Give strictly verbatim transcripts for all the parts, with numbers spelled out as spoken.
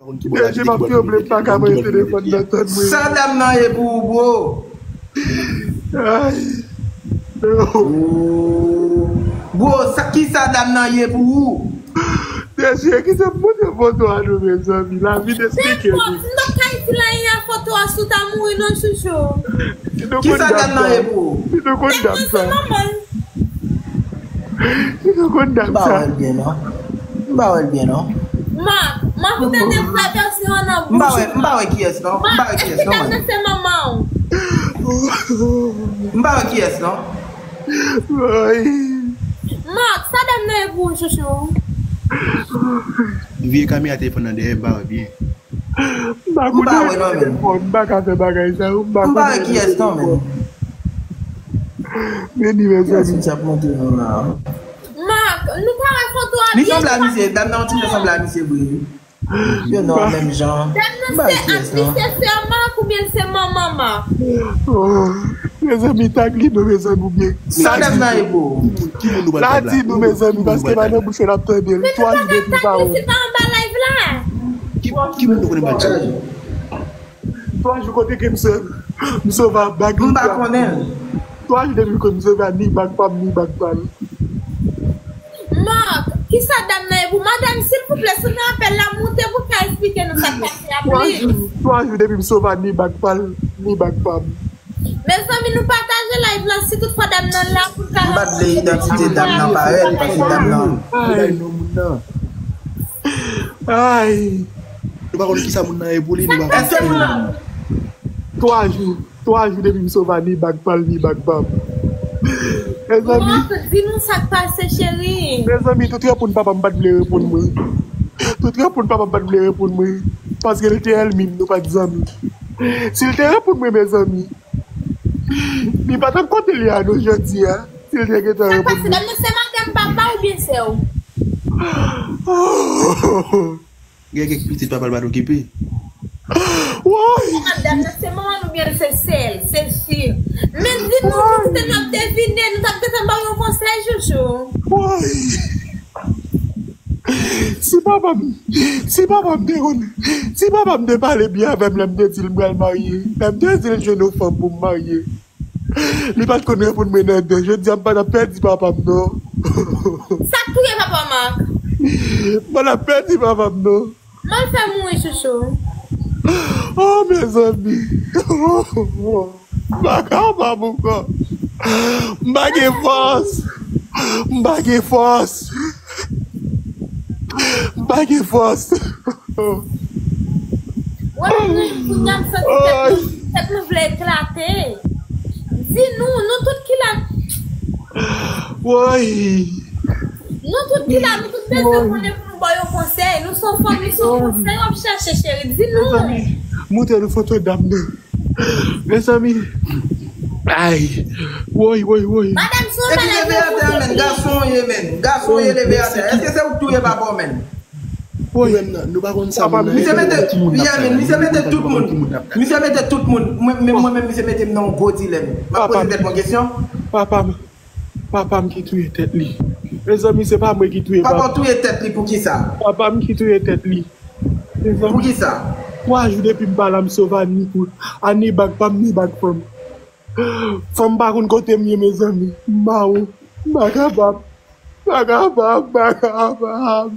Mesye, m ap tranble, m pa ka pran telefòn nan, tann mwen. Sa dam nan ye pou ou, bro? Ay. Bro, sa, ki sa dam nan ye pou ou? Mesye, ki sa m montre foto a nou, mezanmi? Lavi n eksplike nou. M p ap ka itilize foto a si w ta mouri non, chouchou. Ki sa dam nan ye pou ou? Si nou konn dam sa. Si nou konn dam sa. M pa wè l byen non. M pa wè l byen non. Mak, Mak, ou tande m pa pèse an nan bouch ou. M pa wè, m pa wè kiyès non. M pa wè kiyès non, man. Mak, se manman w. M pa wè kiyès non. Mak, sa dam nan ye pou ou, chouchou? Vye kamera telefòn nan dèyè, m pa wè byen. M pa konnen telefòn, m pa ka fè bagay sa yo, m pa konnen kiyès non, men. Men ni mezanmi. Mak, nou pa wè foto a byen. Li sanble a misye, dam nan on ti jan sanble a misye vre wi. Yo non, menm jan. Dam nan se, li se sè Mak oubyen se manman Mak? Oh, mezanmi, tag li non, mezanmi, oubyen. Sa dam nan ye pou ou? La di nou, mezanmi, paske pa nan bouch l ap tande l. Twa jou depi m pa wè l. Ki, ki moun nou konnen m ap di? Twa jou kote ke m sove, m sove a bag li. M pa konnen l. Twa jou depi ke m sove a ni bag pa m, ni bag pa l. Mak, ki sa dam nan ye pou madanm, silvouplè, si w nan apèl la, moute pou w ka eksplike nou sa k pase a, please. Twa jou, twa jou depi m sove a ni bag pa l, ni bag pa m. Mezanmi, nou pataje live la, si tout fwa dam nan la pou l ka. M pa t vle idantite dam nan parèt, paske dam nan. Ay. Ay. Nou pa konn kisa moun nan ye pou li, nou pa konn. Èske moun nan? Twa jou, twa jou depi m sove a ni bag pa l, ni bag pa m. Mezanmi. Mak, di nou sa k pase, cheri. Mezanmi, tout reponn papa m pa t vle reponn mwen. Tout reponn papa m pa t vle reponn mwen. Paske l te ènmi m, nou pa t zanmi. Si l te reponn mwen, mezanmi, li pa t ap kote l ye a non jodi a. Si l te gentan reponn mwen. Sa k pase, dam nan se madanm papa oubyen sè w? Gen kèk pitit papa l pa t okipe. Woy! Dam nan se manman l oubyen se sè l, se si. Men di nou, nou te, n ap devine, nou t ap gentan ba w yon konsèy, chouchou. Woy! Si papa m, si papa m te konn, si papa m te pale byen avè m lè m te di l m pral marye, lè m te di l jwenn yon fanm pou m marye, li pa t konn reponn mwen nan dan. Jodi a, m pa t ap pèdi papa m non. Sa k touye papa Mak? M pa t ap pèdi papa m non. M al fè mouri chouchou. Oh, mezanmi. M pa kapab ankò. M pa gen fòs. M pa gen fòs. M pa gen fòs. Wè, nou, kounye a m santi tèt nou, tèt nou vle eklate. Di nou, nou tout ki la. Woy. Nou tout ki la, nou tout bezwen konnen pou nou ba w yon konsèy. Nou se yon fanmi, se yon konsèy w ap chache, cheri. Di nou. Mezanmi, montre nou foto dam nan. Mezanmi. Ay. Woy, woy, woy. Madanm, se yon bagay ki fou. Epi leve atè, men. Gason w ye, men. Gason w ye, leve atè. Èske se ou k touye papa w, men? Woy. Nou pa konn sa moun nan ye. Misye mete, yeah, men, misye mete tout moun. Misye mete tout moun. Mwen, men mwen menm, misye mete m nan yon gwo dilèm. M ap poze tèt mwen kesyon. Papa m. Papa m ki touye tèt li. Mezanmi, se pa mwen ki touye papa m. Papa w touye tèt li pou kisa? Papa m ki touye tèt li. Mezanmi, pou kisa? Twa jou depi m pa la, m sove a ni pou, a ni bag pa m, ni bag fanm. Fanm pa konn kote m ye, mezanmi. M mawon. M pa kapab. M pa kapab. M pa kapab.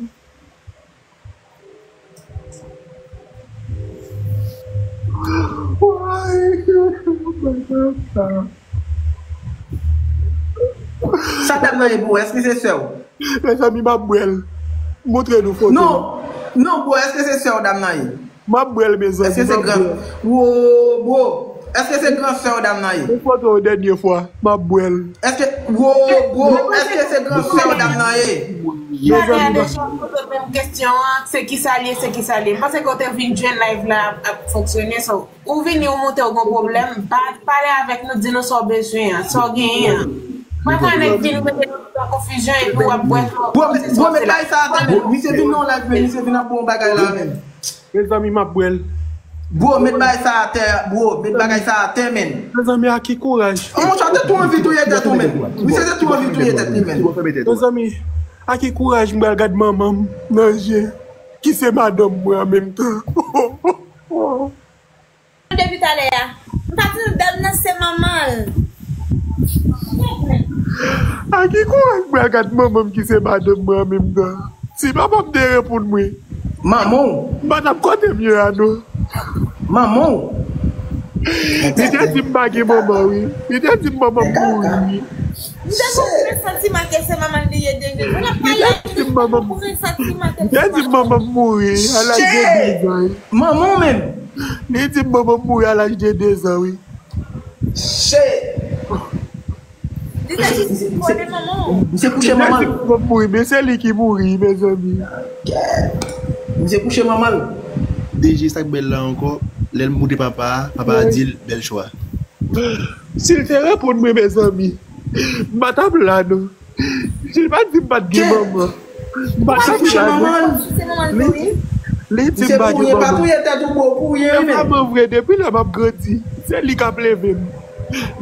Sa dam nan ye pou ou? Èske se sè w? Mezanmi, m ap bwè l. Montre nou foto. Non, non, bro, èske se sè w dam nan ye? M ap bwè l, mezanmi. Èske se gran? Wo, bro, èske se gran sè w dam nan ye? Yon foto yon dènye fwa. M ap bwè l. Èske, wo, bro, èske se gran sè w dam nan ye? Mezanmi, m ap bwè l. Menm kesyon an, se kisa l ye, se kisa l ye. M panse ke w te vin jwenn live la ap, ap fonksyone, so, ou vini, ou montre w gon pwoblèm, pa, pale avèk nou, di nou sa w bezwen an, sa w genyen an. Pa fè nèg vin mete nou nan konfizyon epi w ap bwè twòp. Bro, met, bro, met bagay sa atè, men. Misye vin nan live, men. Misye vin ap bon bagay la, men. Mezanmi, m ap bwè l. Bro, met bagay sa atè, bro. Met bagay sa atè, men. Mezanmi, a ki kouraj? An, monchè, te tou anvi touye tèt ou, men. Misye te tou anvi touye tèt li, men. Mezanmi, a ki kouraj m pral gad manman m nan je? ki se madanm mwen an menm tan. Depi talè a. M pa tande dam nan se manman l. A ki kouraj mwen gad manman m ki se madanm mwen an menm tan. Si papa m te reponn mwen. Manman w. M pa t ap kote m ye a non. Manman w. Li te di m pa gen manman wi. Li te di m manman m mouri wi. M te konprann santiman ke se manman l li ye deja. Li te di m manman m. Li te di m manman m mouri a laj de de zan wi. Manman w menm. Li di m manman m mouri a laj de de zan wi. Shit. Li te di se kole manman w. Misye kouche manman l. Li te di m manman m mouri, men se li ki mouri, mezanmi. Misye kouche manman l. D J sa k bèl la ankò, lè l moute papa a, papa a di l bèl chwa. Si l te reponn mwen, mezanmi, m pa t ap la non. Si l pa t di m pa t gen manman, m pa t ap la non. Li, li di m pa gen manman. Se vrèman vre, depi lè m ap grandi, se li k ap leve m.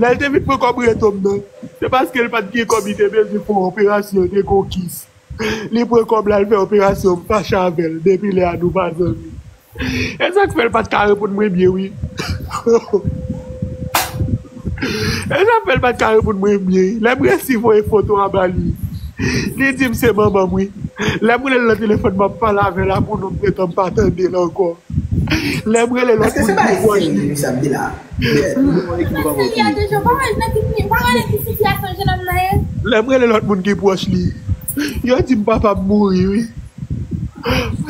Lè l te vin pran kòb reto m nan, se paske l pa t gen kòb, li te bezwen fè yon operasyon, te gen yon kis. Li pran kòb la, l fè operasyon, m fache avè l. Depi lè a, nou pa zanmi. E sa k fè l pa t ka reponn mwen byen, wi. E sa k fè l pa t ka reponn mwen byen. Lè m resi voye foto a ba li, li di m se manman m, wi. Lè m rele l nan telefòn, m ap pale avè l, a pou non m gentan m pa tande l ankò. Lè m rele lòt moun ki pwòch li. Lè m rele lòt moun ki pwòch li, yo di m papa m mouri, wi.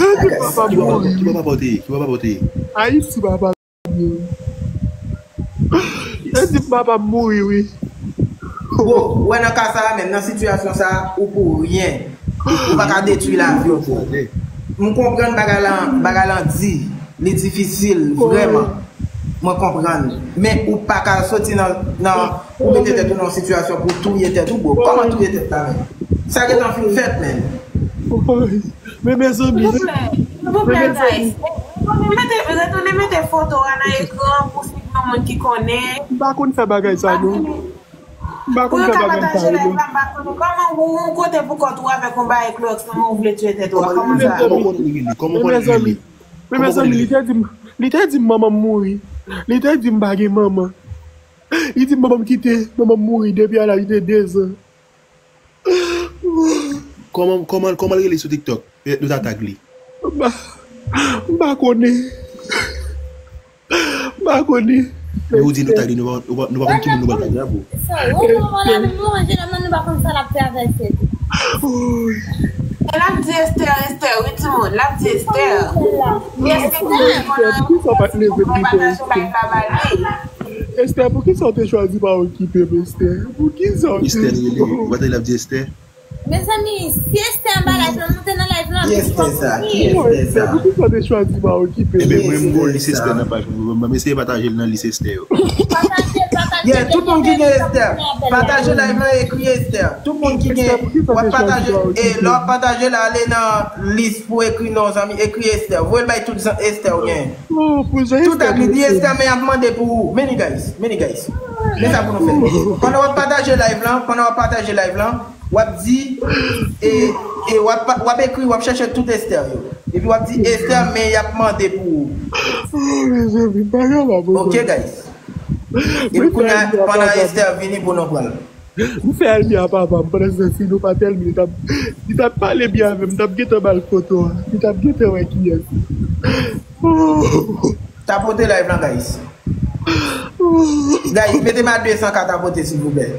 Yo di m papa m mouri. Ki papa pote? Ki papa pote? Ayiti papa m ye, wi. Yo di m papa m mouri, wi. Bon, ou wè nan ka sa a menm, nan sitiyasyon sa a, ou pou ryen. Ou pa ka detwi lavi w pou. M konprann bagay lan, bagay lan di, li difisil, vrèman. Mwen konprann. Men ou pa ka soti nan, nan, ou mete tèt ou nan yon sitiyasyon pou touye tèt ou, bro. Kòman touye tèt la menm? Sa gentan fin fèt, menm. Men mezanmi. Silvouplè, silvouplè, guys. Retounen mete, retounen mete foto a nan ekran pou si gen yon moun ki konnen. M pa konn fè bagay sa non. M pa konn fè bagay sa yo non. Pou yo ka pataje live la, m pa konnen kòman ou, ou kote pou kont ou avèk yon bagay Klowòks nan men w, ou vle touye tèt ou a. Kòman sa? Kòman konnen li rele? Kòman konnen li rele? Men mezanmi, li te di m, li te di m manman m mouri. Li te di m pa gen manman. Li di m manman m kite, manman m mouri depi a laj de de zan. Kòman, kòman, kòman l rele sou TikTok? Petèt nou ta tag li. M pa, m pa konnen. M pa konnen. Men ou di nou tag li, nou pa, nou pa, nou pa konn ki moun nou pral tag la pou. Sa, ou konn la menm nou manje la, men nou pa konn sa l ap travèse tou. E l ap di Esther, Esther, wi, timoun, l ap di Esther. Esther, poukisa w pa t leve pito, Esther? Esther, poukisa w te chwazi pa okipe m, Esther? Poukisa w te... Esther, li, li, w ap tande l ap di Esther? Mezanmi, si Esther anba live lan, moute nan live lan. Ki Esther sa? Ki Esther sa? Poukisa w te chwazi pa okipe m? Ebyen, mwen, m gon lis Esther nan paj mwen. Mwen, mwen eseye pataje l nan lis Esther yo. Pataje, pataje. Yeah, tout moun ki gen Esther, pataje live lan, ekri Esther. Tout moun ki gen, w ap pataje, e lè w ap pataje la, ale nan lis pou ekri non zanmi, ekri Esther. Voye l bay tout zan-, Esther ou gen. Tout tag li di Esther, men y ap mande pou ou. Many guys, many guys. Men sa pou nou fè. Pandan w ap pataje live lan, pandan w ap pataje live lan, w ap di, e, e w ap, w ap ekri, w ap chèche tout Esther yo. Epi w ap di Esther, men y ap mande pou ou. Oh, mezanmi, bagay la, bon. Ok, guys. Epi kounye a, pandan Esther vini pou nou pran l. M fè Elmi a papa m, pandan se tan si nou pa t Elmi, li t ap, li t ap pale byen avè m, m t ap gentan ba l foto a, li t ap gentan wè kiyès. Tapote live lan, guys. Guys, mete m a de san K tapote, silvouplè.